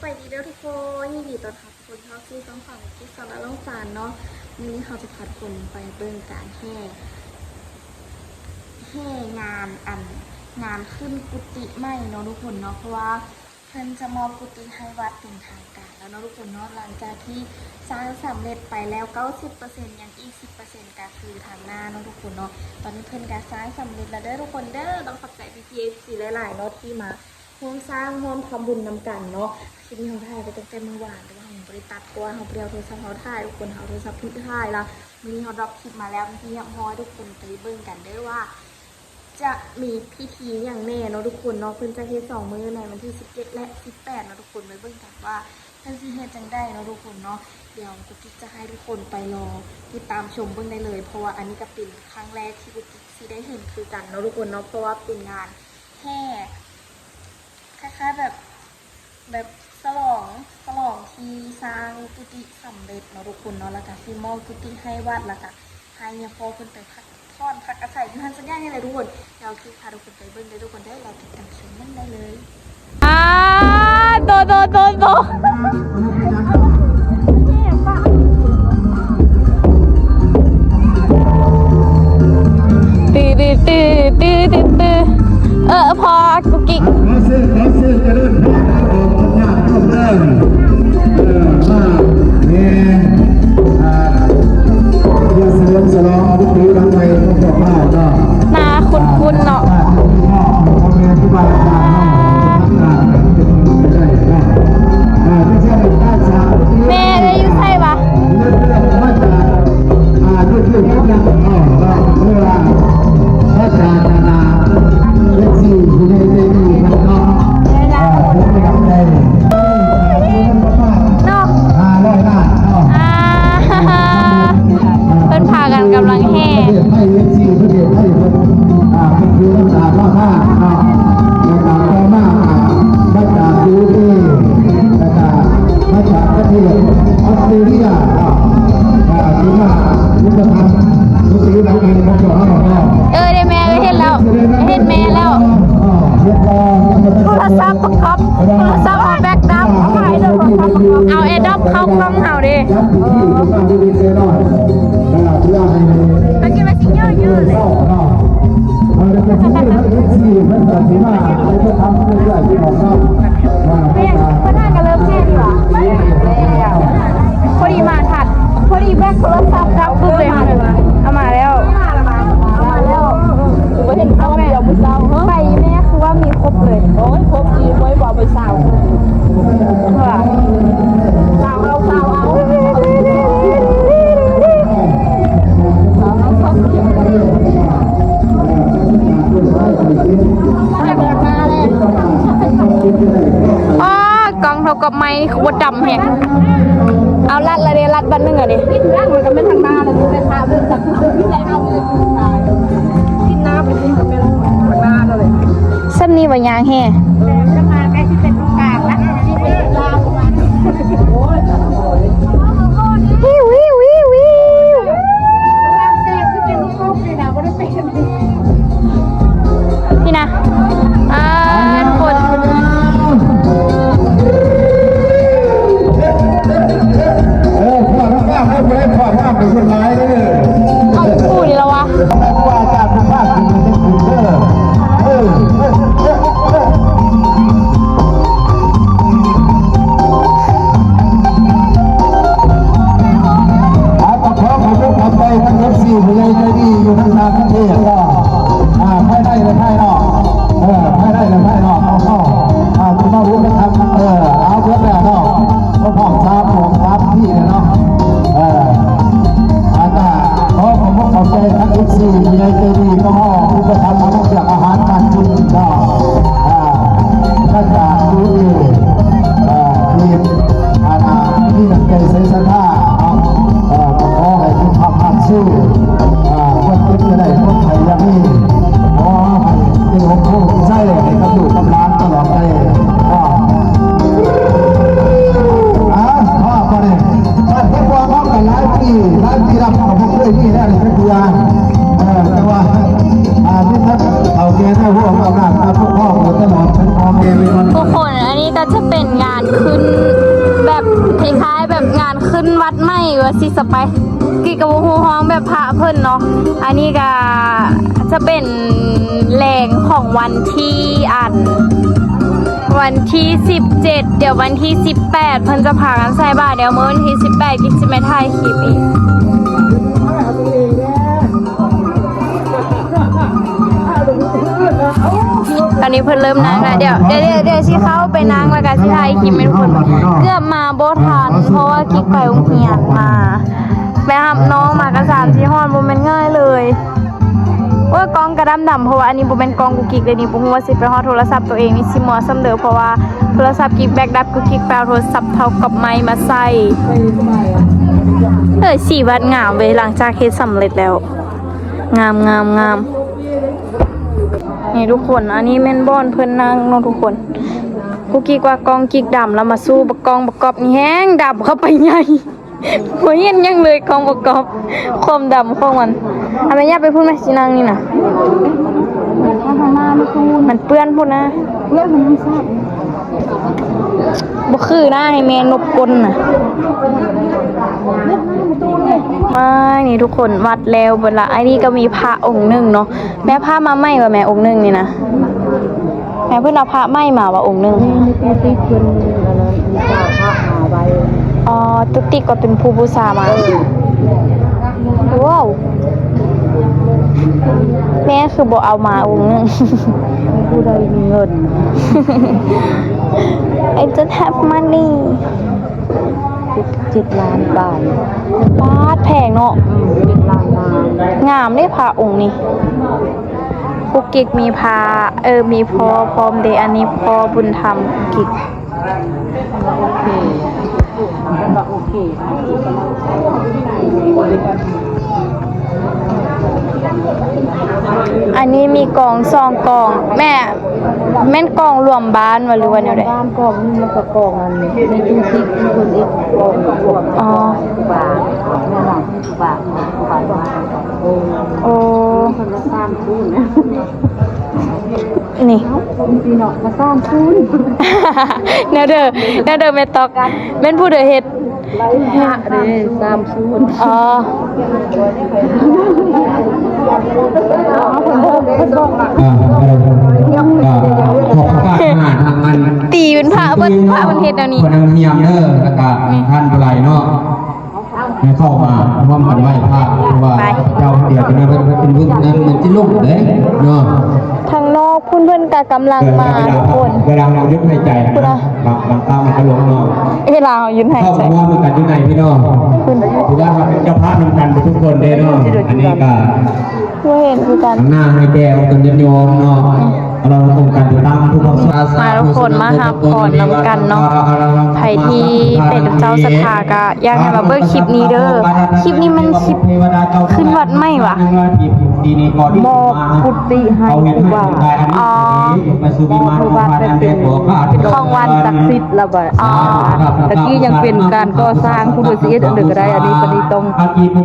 ສະບາຍດີເດີທຸກຄົນ ຍິນດີຕ້ອນຮັບທຸກຄົນເຂົ້າສູ່ຊ່ອງຂອງ Magic Sound ລະລອງສານເນາະ. ມື້ນີ້ເຮົາຈະພາທຸກຄົນໄປເບິ່ງການແຫ່ ແຫ່ງານ ອັນ ງານຂຶ້ນກຸຕິໃໝ່ເນາະທຸກຄົນເນາະ ເພາະວ່າເພິ່ນຈະມອບກຸຕິໃຫ້ວັດເປັນທາງການແລ້ວເນາະທຸກຄົນເນາະ. ຫຼັງຈາກທີ່ສ້າງສຳເລັດໄປແລ້ວເກົ້າສິບເປີເຊັນ ຍັງອີກສິບເປີເຊັນກະຄືທາງໜ້າເນາະທຸກຄົນເນາະ. ຕອນນີ້ເພິ່ນກະສ້າງສຳເລັດແລ້ວເດີທຸກຄົນເດີ. ຕ້ອງຂອບໃຈພີ່ໆ ເອັຟຊີ ຫຼາຍໆເນາະ ທີ່ມາ ຮ່ວມສ້າງຮ່ວມທຳບຸນນຳກັນເນາະ. ຄລິບນີ້ເຮົາຖ່າຍໄປຕັ້ງແຕ່ມື້ວານ ແຕ່ວ່າເຮົາຍັງບໍ່ໄດ້ຕັດ ເພາະວ່າເຮົາບໍ່ໄດ້ເອົາໂທລະສັບເຮົາຖ່າຍທຸກຄົນ ເຮົາເອົາໂທລະສັບເພິ່ນໄປຖ່າຍລະ. ມື້ນີ້ເຮົາດຣອບຄລິບມາແລ້ວເປັນທີ່ຮຽບຮ້ອຍ ທຸກຄົນໄປເບິ່ງກັນເດີວ່າຈະມີພິທີຫຍັງແດ່ເນາະທຸກຄົນເນາະ. ເພິ່ນຈະເຮັດສອງມື້ ໃນວັນທີສິບເຈັດ ແລະ ສິບແປດເນາະທຸກຄົນ ໄປເບິ່ງກັນວ່າເພິ່ນຊິເຮັດຈັ່ງໃດເນາະທຸກຄົນເນາະ. ດຽວກຸກກິກຈະໃຫ້ທຸກຄົນໄປລໍຕິດຕາມຊົມເບິ່ງໄດ້ເລີຍ ເພາະວ່າອັນນີ້ກະເປັນຄັ້ງແລກທີ່ກຸກກິກຊິໄດ້ເຫັນຄືກັນເນາະທຸກຄົນເນາະ ເພາະວ່າເປັນງານແຫ່ ຄ້າຍໆແບບ ແບບສະຫຼອງ ສະຫຼອງທີ່ສ້າງກຸຕິສຳເລັດເນາະທຸກຄົນເນາະ ແລ້ວກະຊິມອບກຸຕິໃຫ້ວັດ ແລ້ວກະໃຫ້ຍາພໍ່ເພິ່ນໄປພັກຜ່ອນພັກອາໄສຢູ່ຫັ້ນສັກຢ່າງນີ້ແຫຼະທຸກຄົນ. ດຽວຊິພາທຸກຄົນໄປເບິ່ງເດີທຸກຄົນເດີ ແລ້ວຕິດຕາມຊົມນຳໄດ້ເລີຍ. ອ່າ ໂຕ ໂຕ ໂຕ ໂຕ ຕື້ ຕື້ ຕື້ ຕື້ ຕື້ ຕື້ ເອີ ພໍ ກຸກກິກ ຂໍເຊີນ ຂໍເຊີນຈະເລີນພອນອອກຈາກໂຮງແຮມ ເອີ ມາແຫ່ ອ່າ ເພື່ອສະເຫຼີມສະຫຼອງບຸນປີຫຼັງໃໝ່ຂອງພວກເຮົາເນາະ. ໜ້າຄຸ້ນໆເນາະ. ພໍ່ແມ່ຄູບາອາຈານເຮົາ ແມ່ເອື້ອຍຢູ່ໃສຫວາ? ເນາະ ອ່າ ເພິ່ນພາກັນກຳລັງແຫ່ ປະເທດໄທ ເອັຟຊີ ປະເທດໄທ ອ່າ ເພິ່ນຄືນ້ຳຕາມາ ມາເນາະ ແລ້ວກໍຕໍ່ມາ ອ່າ ມາຈາກຢູເອອີ ແລ້ວກໍມາຈາກປະເທດອອສເຕຣເລຍເນາະ ອ່າ ທີ່ມາອຸປະຖຳກຸຕິຫຼັງໃໝ່ຂອງພວກເຮົາເນາະ. ເອີ ໄດ້ແມ່ ເຫັນແລ້ວ ເຫັນແມ່ແລ້ວ. ໂທລະສັບບັກທັອບ ໂທລະສັບເຮົາແບັກດັບ ເອົາແອດຣອບເຂົ້າກ້ອງເຮົາເດ້. ເຮົາຄິດວ່າຊິເຍອະເຍອະເລີຍ. ເພິ່ນຫາກະເລີ່ມແຫ່ນີ້ຫວາ? ພໍດີມາທັນ ພໍດີແບັກໂທລະສັບດັບປຶບເລີຍ. ເອົາມາແລ້ວ ເອົາມາແລ້ວ ບໍ່ເຫັນເອົາແມ່ ໄປແມ່ຄືວ່າມີຄົບເລີຍ. ໂອ້ຍ ຄົບອີ່ ໂອ້ຍ ບໍ່ໄປສາວ ສາວເອົາ ສາວເອົາ. ອໍ ກ້ອງເທົ່າກັບໄມ້ຄືບໍ່ດຳແຮງ. ເອົາລັດລະເດ ລັດບັດໜຶ່ງລະເດ. ມັນກະແມ່ນທາງໜ້າລະ ໄປຫາເບິ່ງຈັກ ໄປຫາເບິ່ງ ຂຶ້ນໜ້າໄປນີ້ກະແມ່ນທາງໜ້າລະເດ. ສ່ຳນີ້ວ່າຍ່າງແຫ່ ເອີ ຈະມາໃກ້ຊິເປັນຕົງກາງລະ ຊິເປັນລາວປະມານ ໂອ້ຍ ວິວ ວິວ ວິວ ວິວ. ນີ້ນະ ອ່າ ທຸກຄົນ ເອີ ພວກເຮົາງາມເດີ ຜູ້ໃດພວກງາມເປັນຄົນຫຼາຍເດີ. ເອົາຄູ່ນີ້ລະວະ ແມ່ນຄູອາຈານເພິ່ນພາຂຶ້ນເປັນກຸ່ມເດີ. ເອີ ເອີ ເອີ ເອີ. ຄ້າຍໆແບບງານຂຶ້ນວັດໃໝ່ວ່າຊິສະໄປ ກິກກໍບໍ່ຮູ້ຮ້ອງແບບພະເພິ່ນເນາະ. ອັນນີ້ກໍຈະເປັນແລງຂອງວັນທີອັນ ວັນທີສິບເຈັດ ດຽວວັນທີສິບແປດເພິ່ນຈະພາກັນໃສ່ບາດ ດຽວມື້ວັນທີສິບແປດກິກຊິມາຖ່າຍຄລິບອີກ. ຕອນນີ້ເພິ່ນເລີ່ມນັ່ງແລ້ວ ດຽວ ດຽວ ດຽວ ດຽວຊິເຂົ້າໄປນັ່ງ ແລ້ວກໍຊິຖ່າຍຄລິບໃຫ້ທຸກຄົນເບິ່ງ. ເກືອບມາບໍ່ທັນ ເພາະວ່າກິກໄປໂຮງຮຽນມາ ໄປຮັບນ້ອງມາກໍສາມສີ່ຮອດ ບໍ່ແມ່ນງ່າຍເລີຍ. ໂອ້ຍ ກ້ອງກໍດຳໆ ເພາະວ່າອັນນີ້ບໍ່ແມ່ນກ້ອງກຸກກິກເດ້ນີ້ ບໍ່ຮູ້ວ່າຊິໄປຮອດໂທລະສັບໂຕເອງນີ້ຊິເໝາະສ່ຳເດີ ເພາະວ່າໂທລະສັບກິກແບັດດັບ ກຸກກິກໄປເອົາໂທລະສັບເທົ່າກັບໄມ້ມາໃສ່. ເອີ ສີວັດງາມເວີຍ ຫຼັງຈາກເຮັດສຳເລັດແລ້ວ ງາມໆໆ. ນີ້ທຸກຄົນ ອັນນີ້ແມ່ນບ່ອນເພິ່ນນັ່ງເນາະທຸກຄົນ. ກຸກກິກວ່າກ້ອງກິກດຳ ແລ້ວມາສູ້ບັກກ້ອງບັກກອບນີ້ແຮງດຳເຂົ້າໄປໃຫຍ່. ບໍ່ເຫັນຫຍັງເລີຍ ຂອງປະກອບຄວາມດຳຂອງມັນ. ອາ ແມ່ຍ່າໄປພຸ້ນແມະ ຊິນັ່ງນີ້ນະ ມັນເປື້ອນພຸ້ນນະ. ບໍ່ຄືນະ ໃຫ້ແມ່ນົບກົ້ນນະ. ມາ ນີ້ທຸກຄົນ ວັດແລ້ວເບິດລະ. ອັນນີ້ກໍມີພະອົງໜຶ່ງເນາະ. ແມ່ພາມາໃໝ່ບໍ່ແມ່ ອົງໜຶ່ງນີ້ນະ? ແມ່ເພິ່ນເອົາພະໃໝ່ມາວ່າອົງໜຶ່ງ. ແມ່ນ ຕິດເພິ່ນອັນນັ້ນ ເຈົ້າພະມາໄວ້. ອໍ ຕຸຕິກກໍເປັນຜູ້ບູຊາມາ. ເອີ ວ້າວ ແມ່ຄືບໍ່ເອົາມາອົງໜຶ່ງ? ຜູ້ໃດມີເງິນ? I don't have money. ເຈັດ ເຈັດລ້ານປາຍ. ປາດ ແພງເນາະ. ອືມ ເຈັດລ້ານປາຍ. ງາມເດ້ພະອົງນີ້. ກຸກກິກມີພະ ເອີ ມີພໍ່ພ້ອມເດ. ອັນນີ້ພໍ່ບຸນທຳກຸກກິກ. ໂອເຄ ໂອເຄ. ອັນນີ້ມີກອງສອງກອງ. ແມ່ ແມ່ນກອງລວມບ້ານບໍ່ ຫຼືວ່າແນວໃດ? ລວມບ້ານກອງໜຶ່ງ ແລ້ວກໍກອງອັນນີ້ ມີຕູ້ຊິບ ເພິ່ນເຮັດກອງລວມ. ອໍ ແມ່ນຫຍັງ? ໂອ້ ເພິ່ນວ່າສາມສູນ. ນີ້ ເອົາ ພີ່ນ້ອງວ່າສາມສູນ. ແນວເດີ ແນວເດີແມ່ຕອກ ແມ່ນຜູ້ເດີເຮັດ? ພະເດ້ ສາມສູນ. ອໍ ອ່າ ກໍ ຂອບພະທາດທາງນັ້ນ ຕີເປັນພະເບິດ ພະມັນເຮັດແນວນີ້ ເພິ່ນນຳຮຽມເດີ ແລ້ວກໍ ນີ້ ທ່ານບໍ່ໄຫຼເນາະ ໃຫ້ເຂົ້າມາຮ່ວມກັນໄຫວ້ພະ ເພາະວ່າ ໄປ ຂ້າພະເຈົ້າຄົນດຽວ ເປັນເພິ່ນ ເພິ່ນ ເພິ່ນ ເພິ່ນ ເພິ່ນ ເພິ່ນຊິລົງເດ້ເນາະ. ທາງນອກພຸ້ນເພິ່ນກໍກຳລັງມາທຸກຄົນ. ເວລາເຮົາຢຸດຫາຍໃຈນະ ບາງ ບາງຄັ້ງມັນກໍລົງເນາະ. ເວລາເຮົາຢຸດຫາຍໃຈ ເຂົ້າຮ່ວມກັນຢູ່ໃນພີ່ນ້ອງ ຖືວ່າເຮົາເປັນເຈົ້າພາບນຳກັນທຸກຄົນເດ້ເນາະ. ອັນນີ້ກໍ ບໍ່ເຫັນຄືກັນ ໜ້າໃຫ້ແກ່ອົງຕົນຍາດໂຍມເນາະ. ເຮົາຕ້ອງການຕິດຕາມທຸກຄົນ ມາທຸກຄົນມາຮັບພອນນຳກັນເນາະ. ໃຜທີ່ເປັນເຈົ້າສັດທາກໍ ຢາກໃຫ້ມາເບິ່ງຄລິບນີ້ເດີ. ຄລິບນີ້ມັນຄລິບຂຶ້ນວັດໃໝ່ຫວາ? ມອບກຸຕິໃຫ້ຄູບາ. ອໍ ມອບໃຫ້ວັດໄດ້ເປັນ ເປັນຂອງວັດສັກສິດລະບາດ. ອໍ ຕະກີ້ຍັງເປັນການກໍ່ສ້າງ ຜູ້ໃດຊິເຮັດອັນໃດກໍໄດ້. ອັນນີ້ປານີຕ້ອງໄ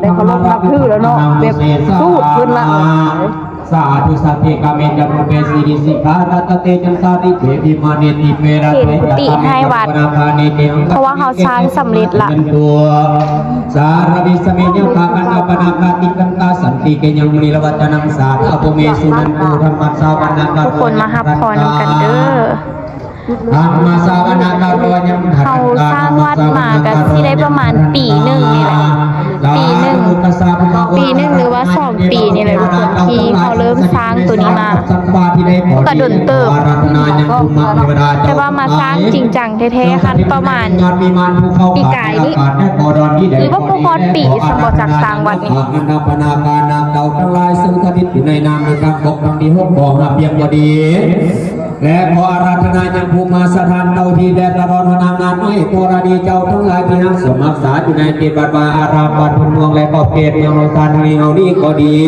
ດ້ເຄົາລົບນັບຖືແລ້ວເນາະ ແບບສູດເພິ່ນລະ. ສາທຸ ສັກເກ ກາເມ ຈະ ຮູເປ ສີ ນິ ສິກ ຂາ ລັດຕະ ເຕ ຈັນ ຕາ ດິ ເພ ພິມາ ນິ ຕິ ເພ ລະ ເພ ຍະ ຕະ ມະ ຍະ ປະ ນາ ຄາ ນິ ເຕ ຫັງ ສາ ເພ ສະ ເມ ຍະ ຕາ ກັນ ຕະ ປະ ນາ ຄາ ຕິ ກັນ ຕາ ສັນຕິ ເກ ຍັງ ມຸນີ ລະ ວັດຕະ ນັງ ສາ ທາ ໂພ ເມ ສຸ ນັນ ໂຕ ທຳ ມັດ ສາ ວັນ ນັງ ທຸກຄົນມາຮັບພອນນຳກັນເດີ. ທຳມະສາວະນະກາໂລ ຍັງ ເຮົາສ້າງວັດມາກໍຊິໄດ້ປະມານປີໜຶ່ງນີ້ແຫຼະ ປີໜຶ່ງ ປີໜຶ່ງ ຫຼືວ່າສອງປີນີ້ແຫຼະທຸກຄົນ ທີ່ເຮົາເລີ່ມສ້າງໂຕນີ້ມາ ກໍດົນເຕີບ ແຕ່ວ່າມາສ້າງຈິງຈັງແທ້ໆ ຫັ້ນປະມານປີກາຍນີ້ ຫຼືວ່າບໍ່ຮອດປີຊ້ຳບໍ່ຈັກ ສ້າງວັດນີ້. ແລະຂໍອາລາທະນາຍັງຜູ້ມາສະຖານເຕົ້າທີ່ ແລະຕະຫຼອດຫົວໜ້າງານໃໝ່ ກໍລະນີເຈົ້າທັງຫຼາຍທີ່ຮັກສວມຮັກສາຢູ່ໃນເຂດວັດວາອາຣາມ ບ້ານໂພນມ່ວງ ແລະຂອບເຂດເມືອງໂນນຊານແຫ່ງເຮົານີ້ກໍດີ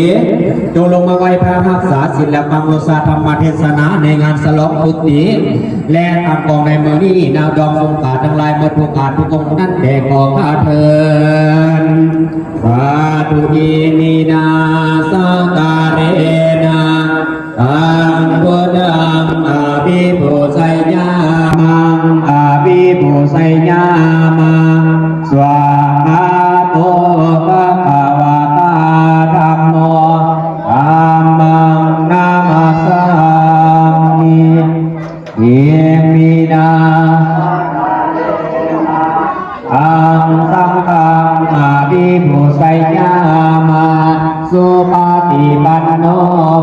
ຈົ່ງລົງມາໄຫວ້ພະຮັກສາສິນ ແລະຟັງໂອສາທຳມະເທດສະໜາໃນງານສະຫຼອງກຸຕິ ແລະຕັ້ງກອງໃນມື້ນີ້ ນາງດອງສົງຂາທັງຫຼາຍໝົດທຸກທ່ານທຸກອົງນັ້ນແດ່ຂໍຂ້າເທີນ. ສາທຸ ອິມິນາສະກາເຣນະ ຕັງ ພຸດທັງ ອະວິປູຊະຍາມະ ອະວິປູຊະຍາມະ ສະຫວາກຂາໂຕ ພະຄະວະຕາ ທຳໂມ ທຳມັງນະມັດສາມິ ອິມິນາ ທັງສັງຄັງ ອະພິປູຊະຍາມະ ສຸປະຕິປັນໂນ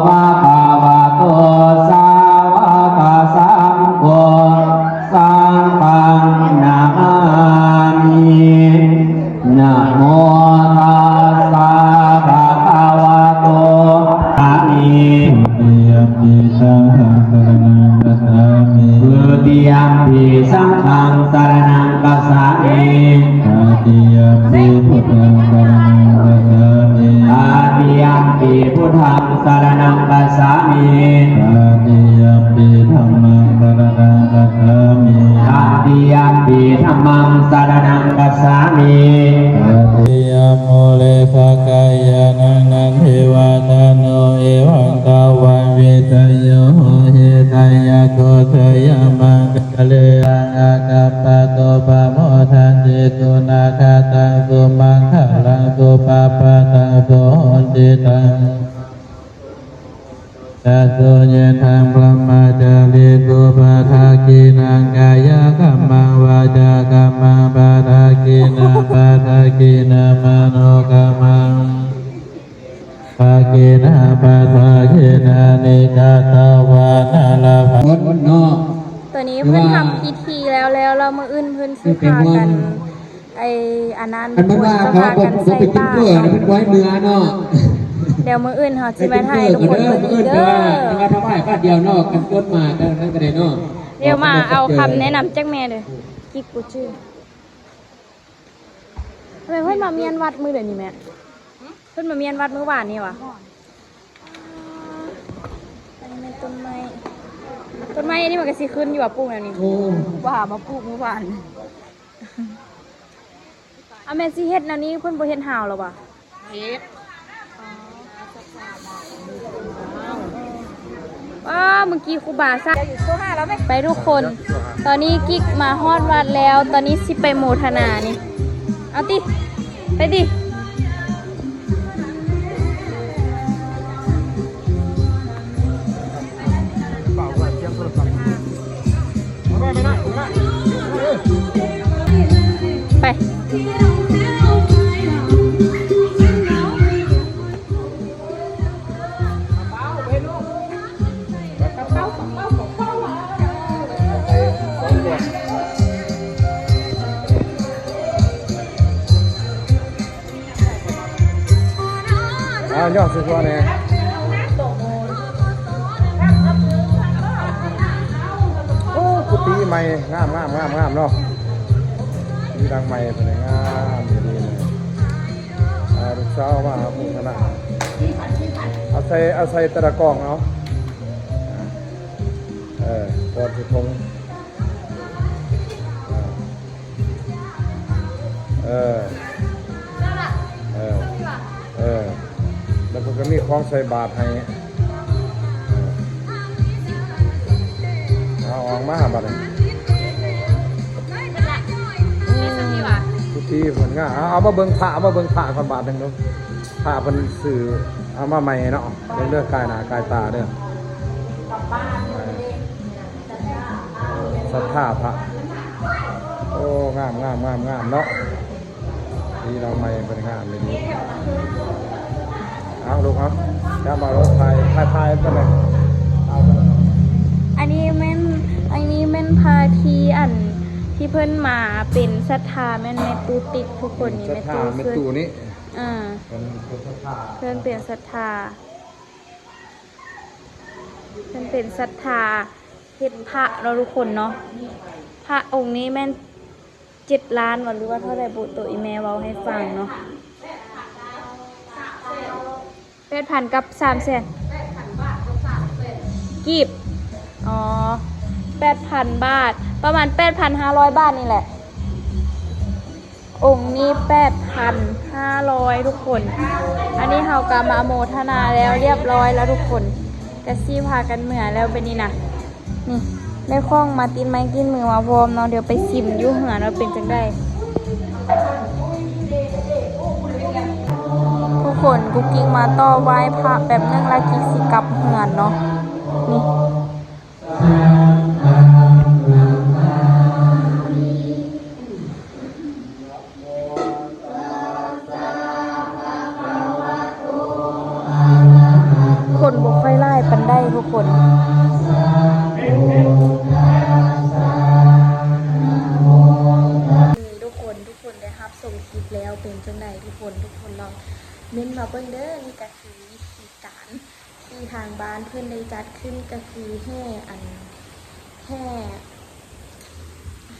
ພະຄະວະໂຕ ສາວະກະສັງໂຄ ສັງຄັງນະມາມິ ນະໂມຕັດສະ ພະຄະວະໂຕ ອະມິ Dutiyampi saṅghaṃ saraṇaṃ gacchāmi. Dutiyampi saṅghaṃ saraṇaṃ gacchāmi. Tatiyampi buddhaṃ saraṇaṃ gacchāmi. Tatiyampi buddhaṃ saraṇaṃ gacchāmi. Tatiyampi dhammaṃ saraṇaṃ gacchāmi. Tatiyampi dhammaṃ saraṇaṃ gacchāmi. Tatiyampi mure sakyānaṃ nandivaḍḍhano, evaṃ tvaṃ vijayo hohi jayassu jayamaṅgale. Aggappatto pamodati. Sunakkhattaṃ sumaṅgalaṃ supabhātaṃ suhuṭṭhitaṃ. Suyiṭṭhaṃ brahmacārisu, padakkhiṇaṃ kāyakammaṃ vācākammaṃ padakkhiṇaṃ, padakkhiṇaṃ manokammaṃ padakkhiṇaṃ, padakkhiṇāni katvāna labhantatthe ຄົນເນາະ. ຕອນນີ້ເພິ່ນທຳພິທີແລ້ວ ແລ້ວ ແລ້ວມື້ອື່ນເພິ່ນຊິພາກັນ ໄອ້ອັນນັ້ນ ອັນເພິ່ນວ່າເຂົາບໍ່ ບໍ່ໄປກິນເຝີນະ ເພິ່ນບໍ່ໃຫ້ເມືອເນາະ. ດຽວມື້ອື່ນເຮົາຊິມາຖ່າຍທຸກຄົນເບິ່ງອີກເດີ. ແຕ່ວ່າ ແຕ່ວ່າຖວາຍບາດດຽວເນາະ ກັນຄົນມາ ແຕ່ນັ້ນກໍໄດ້ເນາະ. ດຽວມາເອົາຄຳແນະນຳຈາກແມ່ເດີ ກິກບໍ່ຈື່. ທຳໄມເພິ່ນມາມ້ຽນວັດມື້ໃດນີ້ແມ່? ເພິ່ນມາມ້ຽນວັດມື້ວານນີ້ຫວາ? ອັນນີ້ແມ່ນຕົ້ນໄມ້ ຕົ້ນໄມ້ອັນນີ້ມັນກໍຊິຂຶ້ນຢູ່ວ່າ ປູກແນວນີ້. ໂອ້ ວ່າມາປູກມື້ວານ. ອາ ແມ່ນຊິເຮັດແນວນີ້ ເພິ່ນບໍ່ເຮັດຮາວແລ້ວຫວາ? ເຮັດ. ວ້າ ເມື່ອກີ້ຄູບາສະ ໄປທຸກຄົນ. ຕອນນີ້ກິກມາຮອດວັດແລ້ວ ຕອນນີ້ຊິໄປໂມທະນານີ້. ເອົາຕິ ໄປຕິ. ໄປ ອ້າວ ຍອດສຸດຍອດແນ່. ໂອ້ ກຸຕິໃໝ່ ງາມໆໆໆເນາະ. ມີຫຼັງໃໝ່ເພິ່ນ ງາມດີ. ອ່າ ລູກສາວມາໂມທະນາ ເອົາໃສ່ ເອົາໃສ່ແຕ່ລະກ່ອງເອົາ. ເອີ ກ່ອນຊິຖົງ. ເອີ ເອີ ເອີ ແລ້ວເພິ່ນກໍມີຂອງໃສ່ບາດໃຫ້. ເອົາອອກມາບາດນີ້. ອືມ ພິທີເພິ່ນງາມ. ເອົາ ເອົາມາເບິ່ງພະ ເອົາມາເບິ່ງພະກ່ອນບາດໜຶ່ງເດີ້. ພະເພິ່ນຊື້ເອົາມາໃໝ່ເນາະ. ເບິ່ງເດີ້ ກາຍໜ້າກາຍຕາເດີ້. ສັດທາພະ. ໂອ້ ງາມໆໆໆເນາະ. ທີ່ຫຼັງໃໝ່ເພິ່ນງາມອີ່ຫຼີ. ເອົາລູກເອົາ ຈຳເອົາລູກ ຖ່າຍ ຖ່າຍ ຖ່າຍໄປເລີຍ. ເອົາໄປເລີຍ. ອັນນີ້ແມ່ນ ອັນນີ້ແມ່ນພະທີ່ ອັນ ທີ່ເພິ່ນມາເປັນສັດທາ ແມ່ນແມ່ຕູ້ຕິກທຸກຄົນນີ້. ສັດທາແມ່ຕູ້ ແມ່ຕູ້ນີ້. ເອີ ເພິ່ນເປັນສັດທາ ເພິ່ນເປັນສັດທາ ເພິ່ນເປັນສັດທາເຮັດພະເນາະທຸກຄົນເນາະ. ພະອົງນີ້ແມ່ນເຈັດລ້ານຫວາ ຫຼືວ່າເທົ່າໃດບຸ ໂຕອີ່ແມ່ເວົ້າໃຫ້ຟັງເນາະ. ແປດພັນກັບສາມແສນ ແປດພັນບາດກັບສາມແສນກີບ. ອໍ ແປດພັນບາດ ປະມານແປດພັນຫ້າຮ້ອຍບາດນີ້ແຫຼະ. ອົງນີ້ແປດພັນຫ້າຮ້ອຍທຸກຄົນ. ອັນນີ້ເຮົາກໍມາໂມທະນາແລ້ວລຽບຮ້ອຍແລ້ວທຸກຄົນ ກະຊິພາກັນເມືອແລ້ວບາດນີ້ນະ. ນີ້ ໄດ້ຂອງມາຕິດໄມ້ຕິດມືມາພ້ອມເນາະ. ດຽວໄປຊິມຢູ່ເຮືອນວ່າເປັນຈັ່ງໃດ. ຄົນ ກຸກກິກມາຕໍ່ໄຫວ້ພະແປັບໜຶ່ງ ແລ້ວກິກຊິກັບເຮືອນເນາະ ນີ້ ຄົນບໍ່ຄ່ອຍຫຼາຍປານໃດທຸກຄົນ. ນີ້ທຸກຄົນ ທຸກຄົນໄດ້ຮັບຊົມຄລິບແລ້ວ ເປັນຈັ່ງໃດທຸກຄົນ? ທຸກຄົນລອງເມັ້ນມາເບິ່ງເດີ້. ນີ້ກະຄືວິທີການທີ່ທາງບ້ານເພິ່ນໄດ້ຈັດຂຶ້ນ ກະຄືແຫ່ອັນ ແຫ່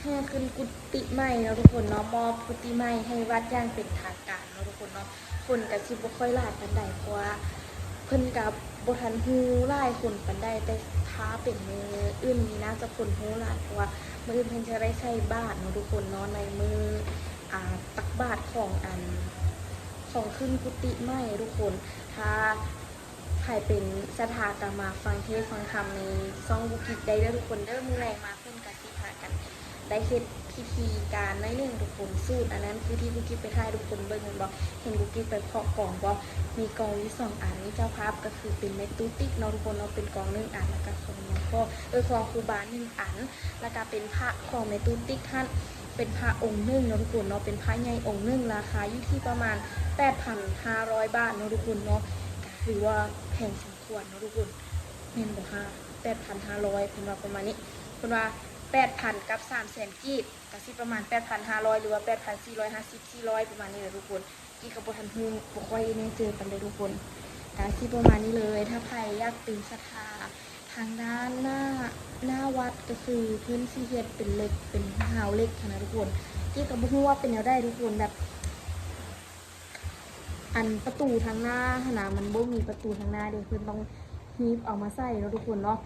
ແຫ່ຂຶ້ນກຸຕິໃໝ່ເນາະທຸກຄົນເນາະ ມອບກຸຕິໃໝ່ໃຫ້ວັດຢ່າງເປັນທາງການເນາະທຸກຄົນເນາະ. ຄົນກະຊິບໍ່ຄ່ອຍຫຼາຍປານໃດ ເພາະວ່າເພິ່ນກະບໍ່ທັນຮູ້ຫຼາຍຄົນປານໃດ ແຕ່ຖ້າເປັນມື້ອື່ນນີ້ໜ້າຈະຄົນຮູ້ຫຼາຍ ເພາະວ່າມື້ອື່ນເພິ່ນຈະໄດ້ໃສ່ບາດເນາະທຸກຄົນເນາະ ໃນມື້ ອ່າ ຕັກບາດຂອງອັນ ຂອງຂຶ້ນກຸຕິໃໝ່ທຸກຄົນ. ຖ້າໃຜເປັນສັດທາກະມາຟັງເທດຟັງທຳໃນຊ່ອງກຸກກິກໄດ້ເດີ້ທຸກຄົນເດີ້. ມື້ແລງມາເພິ່ນກະຊິພາກັນໄດ້ເຮັດພິທີການໜ້ອຍໜຶ່ງທຸກຄົນ. ສູດອັນນັ້ນຄືທີ່ກຸກກິກໄປຖ່າຍທຸກຄົນເບິ່ງແມ່ນບໍ່? ເຫັນກຸກກິກໄປເຄາະກອງບໍ່? ມີກອງຢູ່ສອງອັນ ມີເຈົ້າພາບກະຄືເປັນແມ່ຕູ້ຕິກເນາະທຸກຄົນເນາະ ເປັນກອງໜຶ່ງອັນ ແລ້ວກະຂອງຫຼວງພໍ່ ເອີ ຂອງຄູບາໜຶ່ງອັນ ແລ້ວກະເປັນພະຂອງແມ່ຕູ້ຕິກຫັ້ນ ເປັນພະອົງໜຶ່ງເນາະທຸກຄົນເນາະ ເປັນພະໃຫຍ່ອົງໜຶ່ງ ລາຄາຢູ່ທີ່ປະມານແປດພັນຫ້າຮ້ອຍບາດເນາະທຸກຄົນເນາະ. ກະຖືວ່າແພງສົມຄວນເນາະທຸກຄົນ ແມ່ນບໍ່ຮະ? ແປດພັນຫ້າຮ້ອຍ ເພິ່ນວ່າປະມານນີ້ ເພິ່ນວ່າແປດພັນກັບສາມແສນກີບ ກະຊິປະມານແປດພັນຫ້າຮ້ອຍ ຫຼືວ່າແປດພັນສີ່ຮ້ອຍຫ້າສິບ ສີ່ຮ້ອຍ ປະມານນີ້ແຫຼະທຸກຄົນ. ກິກກະບໍ່ທັນຮູ້ ບໍ່ຄ່ອຍແນ່ໃຈປານໃດທຸກຄົນ ກະຊິປະມານນີ້ເລີຍ. ຖ້າໃຜຢາກເປັນສັດທາທາງດ້ານໜ້າ ໜ້າວັດ ກະຄືເພິ່ນຊິເຮັດເປັນເຫຼັກ ເປັນຮາວເຫຼັກຫັ້ນນະທຸກຄົນ. ກິກກະບໍ່ຮູ້ວ່າເປັນແນວໃດທຸກຄົນ ແບບ ອັນປະຕູທາງໜ້າຫັ້ນນະ ມັນບໍ່ມີປະຕູທາງໜ້າເດ້ ເພິ່ນຕ້ອງຮີບເອົາມາໃສ່ເນາະທຸກຄົນເນາະ.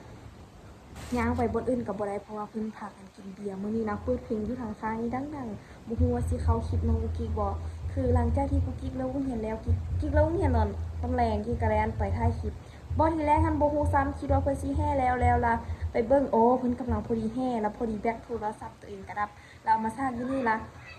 ຍ່າງໄປບ່ອນອື່ນກະບໍ່ໄດ້ ເພາະວ່າເພິ່ນພາກັນກິນເບຍ. ມື້ນີ້ນະ ເປີດເພງຢູ່ທາງຂ້າງນີ້ດັງໆ ບໍ່ຮູ້ວ່າຊິເຂົ້າຄລິບນ້ອງກຸກກິກບໍ່. ຄືຫຼັງຈາກທີ່ກຸກກິກເລີກໂຮງຮຽນແລ້ວ ກິກ ກິກເລີກໂຮງຮຽນຕອນ ຕອນແລງ ກິກກະແລ່ນໄປຖ່າຍຄລິບ. ບໍ່ ທີແລກຫັ້ນບໍ່ຮູ້ຊ້ຳ ຄິດວ່າເພິ່ນຊິແຫ່ແລ້ວ ແລ້ວລະໄປເບິ່ງ ໂອ້ ເພິ່ນກຳລັງພໍດີແຫ່ ລະພໍດີແບັດໂທລະສັບໂຕເອງກະດັບ ລະເອົາມາສາກຢູ່ນີ້ລະ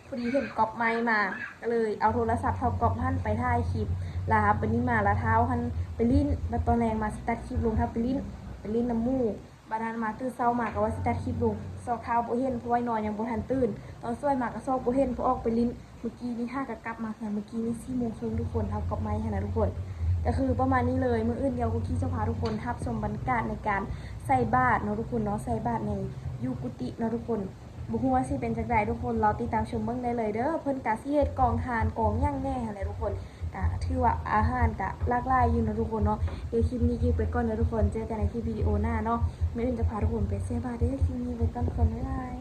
ພໍດີເຫັນກອບໄມ້ມາ ກະເລີຍເອົາໂທລະສັບເທົ່າກອບຫັ້ນໄປຖ່າຍຄລິບ ລະບາດນີ້ມາລະທ້າວຫັ້ນໄປຫຼິ້ນ ບາດຕອນແລງມາຊິຕັດຄລິບລົງ ທ້າວໄປຫຼິ້ນ ໄປຫຼິ້ນນຳໝູ່. ບາດນັ້ນມາຕື່ນເຊົ້າມາກະວ່າຊິຕັດຄລິບລົງ ຊອກທ້າວບໍ່ເຫັນ ເພາະວ່ານອນຍັງບໍ່ທັນຕື່ນ. ຕອນສວຍມາກະຊອກບໍ່ເຫັນ ເພາະອອກໄປຫຼິ້ນ. ມື້ກີ້ນີ້ຫາກະກັບມາເຮືອນ ມື້ກີ້ນີ້ສີ່ໂມງເຄິ່ງທຸກຄົນ ທ້າວກອບໄມ້ຫັ້ນນະທຸກຄົນ. ກະຄືປະມານນີ້ເລີຍ ມື້ອື່ນດຽວກຸກກິກຈະພາທຸກຄົນຮັບຊົມບັນຍາກາດໃນການໃສ່ບາດເນາະທຸກຄົນເນາະ ໃສ່ບາດໃນ ຢູ່ກຸຕິເນາະທຸກຄົນ. ບໍ່ຮູ້ວ່າຊິເປັນຈັ່ງໃດທຸກຄົນ ລໍຕິດຕາມຊົມເບິ່ງໄດ້ເລີຍເດີ້. ເພິ່ນກະຊິເຮັດກອງທານກອງຫຍັງແດ່ຫັ້ນແຫຼະທຸກຄົນ ກະຖືວ່າອາຫານກະຫຼາກຫຼາຍຢູ່ເນາະທຸກຄົນເນາະ. ດຽວຄລິບນີ້ກິກໄປກ່ອນເດີ້ທຸກຄົນ ເຈີກັນໃນຄລິບວິດີໂອໜ້າເນາະ. ມື້ອື່ນຈະພາທຸກຄົນໄປໃສ່ບາດເດີ້. ຄລິບນີ້ໄປກ່ອນທຸກຄົນ ບາຍບາຍ.